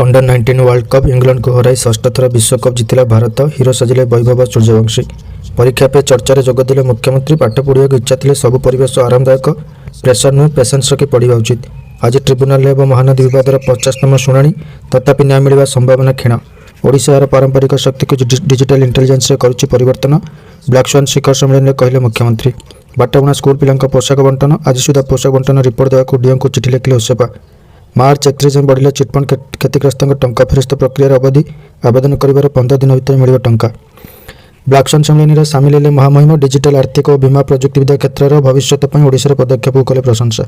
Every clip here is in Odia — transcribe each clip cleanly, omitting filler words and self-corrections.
ଅଣ୍ଡର 19 ୱାର୍ଲଡ କପ୍, ଇଂଲଣ୍ଡକୁ ହରାଇ ଷଷ୍ଠ ଥର ବିଶ୍ୱକପ୍ ଜିତିଲା ଭାରତ। ହିରୋ ସାଜିଲେ ବୈଭବ ସୂର୍ଯ୍ୟବଂଶୀ। ପରୀକ୍ଷା ପେ ଚର୍ଚ୍ଚାରେ ଯୋଗଦେଲେ ମୁଖ୍ୟମନ୍ତ୍ରୀ। ପାଠ ପଢ଼ିବାକୁ ଇଚ୍ଛା ଥିଲେ ସବୁ ପରିବେଶ ଆରାମଦାୟକ। ପ୍ରେସର ନୁହେଁ, ପେସେନ୍ସ ରଖି ପଢ଼ିବା ଉଚିତ। ଆଜି ଟ୍ରିବ୍ୟୁନାଲରେ ହେବ ମହାନଦୀ ବିବାଦର 50ତମ ଶୁଣାଣି। ତଥାପି ନ୍ୟାୟ ମିଳିବା ସମ୍ଭାବନା କ୍ଷୀଣ। ଓଡ଼ିଶା ଏହାର ପାରମ୍ପରିକ ଶକ୍ତିକୁ ଡିଜିଟାଲ ଇଣ୍ଟେଲିଜେନ୍ସରେ କରୁଛି ପରିବର୍ତ୍ତନ, ବ୍ଲାକ୍ ସ୍ୱାନ୍ ଶିଖର ସମ୍ମିଳନୀରେ କହିଲେ ମୁଖ୍ୟମନ୍ତ୍ରୀ। ବାଟବଣା ସ୍କୁଲ ପିଲାଙ୍କ ପୋଷାକ ବଣ୍ଟନ। ଆଜି ସୁଦ୍ଧା ପୋଷାକ ବଣ୍ଟନ ରିପୋର୍ଟ ଦେବାକୁ ଡିଓଙ୍କୁ ଚିଠି ଲେଖିଲେ ଓସେପା। ମାର୍ଚ୍ଚ 31 ଯାଏଁ ବଢ଼ିଲା ଚିଟଫଣ୍ଡ କ୍ଷତିଗ୍ରସ୍ତଙ୍କ ଟଙ୍କା ଫେରସ୍ତ ପ୍ରକ୍ରିୟାର ଅବଧି। ଆବେଦନ କରିବାର 15 ଦିନ ଭିତରେ ମିଳିବ ଟଙ୍କା। ବ୍ଲାକ୍ ସ୍ୱାନ୍ ସମ୍ମିଳନୀରେ ସାମିଲ ହେଲେ ମହାମହିମ। ଡିଜିଟାଲ ଆର୍ଥିକ ଓ ବୀମା ପ୍ରଯୁକ୍ତିବିଦ୍ୟା କ୍ଷେତ୍ରର ଭବିଷ୍ୟତ ପାଇଁ ଓଡ଼ିଶାର ପଦକ୍ଷେପକୁ କଲେ ପ୍ରଶଂସା।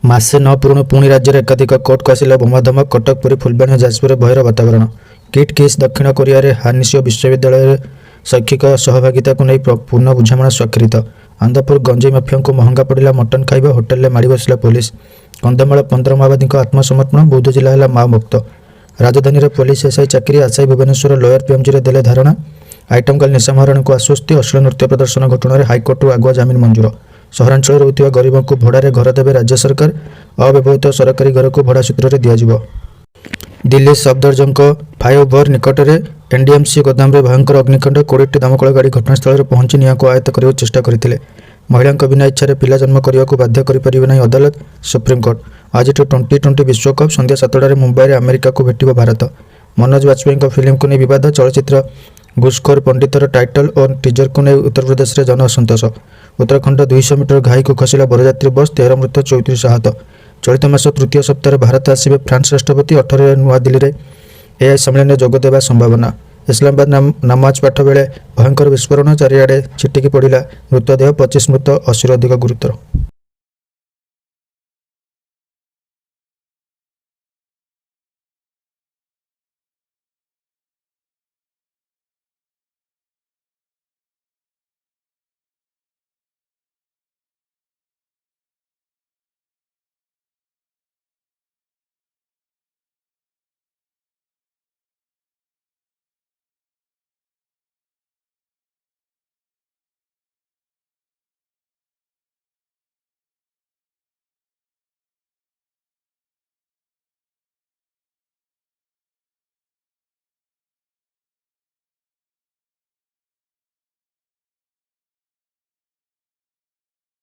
ମାସେ ନ ପୂରୁଣୁ ପୁଣି ରାଜ୍ୟରେ ଏକାଧିକ କୋର୍ଟକୁ ଆସିଲା ବୋମା ଧମକ। କଟକ, ପୁରୀ, ଫୁଲବାଣୀ ଓ ଯାଜପୁରରେ ଭୟର ବାତାବରଣ। କିଟ୍, କିସ୍, ଦକ୍ଷିଣ କୋରିଆରେ ହାନସିଓ ବିଶ୍ୱବିଦ୍ୟାଳୟରେ ଶୈକ୍ଷିକ ସହଭାଗିତାକୁ ନେଇ ପୂର୍ଣ୍ଣ ବୁଝାମଣା ସ୍ୱାକ୍ଷରିତ। ଆନନ୍ଦପୁର ଗଞ୍ଜେଇ ମାଫିଆଙ୍କୁ ମହଙ୍ଗା ପଡ଼ିଲା ମଟନ ଖାଇବା। ହୋଟେଲରେ ମାଡ଼ି ବସିଲା ପୋଲିସ। କନ୍ଧମାଳ 15 ମାଓବାଦୀଙ୍କ ଆତ୍ମସମର୍ପଣ। ବୌଦ୍ଧ ଜିଲ୍ଲା ହେଲା ମାଓମୁକ୍ତ। ରାଜଧାନୀରେ ପୋଲିସ ଏସ୍ଆଇ ଚାକିରି ଆଶାୟୀ ଭୁବନେଶ୍ୱର ଲୋୟର ପିଏମ୍ଜିରେ ଦେଲେ ଧାରଣା। ଆଇଟମ୍ ଗାର୍ଲ ନିଶା ମହାରଣାଙ୍କୁ ଆଶ୍ୱସ୍ତି। ଅଶ୍ଳୀଳ ନୃତ୍ୟ ପ୍ରଦର୍ଶନ ଘଟଣାରେ ହାଇକୋର୍ଟରୁ ଆଗୁଆ ଜାମିନ ମଞ୍ଜୁର। ସହରାଞ୍ଚଳରେ ରହୁଥିବା ଗରିବଙ୍କୁ ଭଡ଼ାରେ ଘର ଦେବେ ରାଜ୍ୟ ସରକାର। ଅବ୍ୟବହୃତ ସରକାରୀ ଘରକୁ ଭଡ଼ା ସୂତ୍ରରେ ଦିଆଯିବ। ଦିଲ୍ଲୀ ସଫଦରଜଙ୍ଗ ଫ୍ଲାଇଓଭର ନିକଟରେ ଏନ୍ଡିଏମ୍ସି ଗୋଦାମରେ ଭୟଙ୍କର ଅଗ୍ନିକାଣ୍ଡ। 20ଟି ଦମକଳ ଗାଡ଼ି ଘଟଣାସ୍ଥଳରେ ପହଞ୍ଚି ନିଆଁକୁ ଆୟତ୍ତ କରିବାକୁ ଚେଷ୍ଟା କରିଥିଲେ। ମହିଳାଙ୍କ ବିନା ଇଚ୍ଛାରେ ପିଲା ଜନ୍ମ କରିବାକୁ ବାଧ୍ୟ କରିପାରିବେ ନାହିଁ ଅଦାଲତ, ସୁପ୍ରିମକୋର୍ଟ। ଆଜିଠୁ ଟ୍ୱେଣ୍ଟି 20 ବିଶ୍ୱକପ୍। ସନ୍ଧ୍ୟା 7ଟାରେ ମୁମ୍ବାଇରେ ଆମେରିକାକୁ ଭେଟିବ ଭାରତ। ମନୋଜ ବାଜପେୟୀଙ୍କ ଫିଲ୍ମକୁ ନେଇ ବିବାଦ। ଚଳଚ୍ଚିତ୍ର ଘୁସଖୋର ପଣ୍ଡିତର ଟାଇଟଲ ଓ ଟିଜରକୁ ନେଇ ଉତ୍ତରପ୍ରଦେଶରେ ଜନ ଅସନ୍ତୋଷ। ଉତ୍ତରାଖଣ୍ଡ 200 ମିଟର ଘାଇକୁ ଖସିଲା ବରଯାତ୍ରୀ ବସ୍। 13 ମୃତ, 34 ଆହତ। ଚଳିତ ମାସ ତୃତୀୟ ସପ୍ତାହରେ ଭାରତ ଆସିବେ ଫ୍ରାନ୍ସ ରାଷ୍ଟ୍ରପତି। 18ରେ ନୂଆଦିଲ୍ଲୀରେ ଏଆଇ ସମ୍ମିଳନୀରେ ଯୋଗ ଦେବା ସମ୍ଭାବନା। ଇସଲାମାବାଦ ନମାଜ ପାଠ ବେଳେ ଭୟଙ୍କର ବିସ୍ଫୋରଣ। ଚାରିଆଡ଼େ ଛିଟିକି ପଡ଼ିଲା ମୃତଦେହ। 25 ମୃତ, 80ରୁ ଅଧିକ ଗୁରୁତର।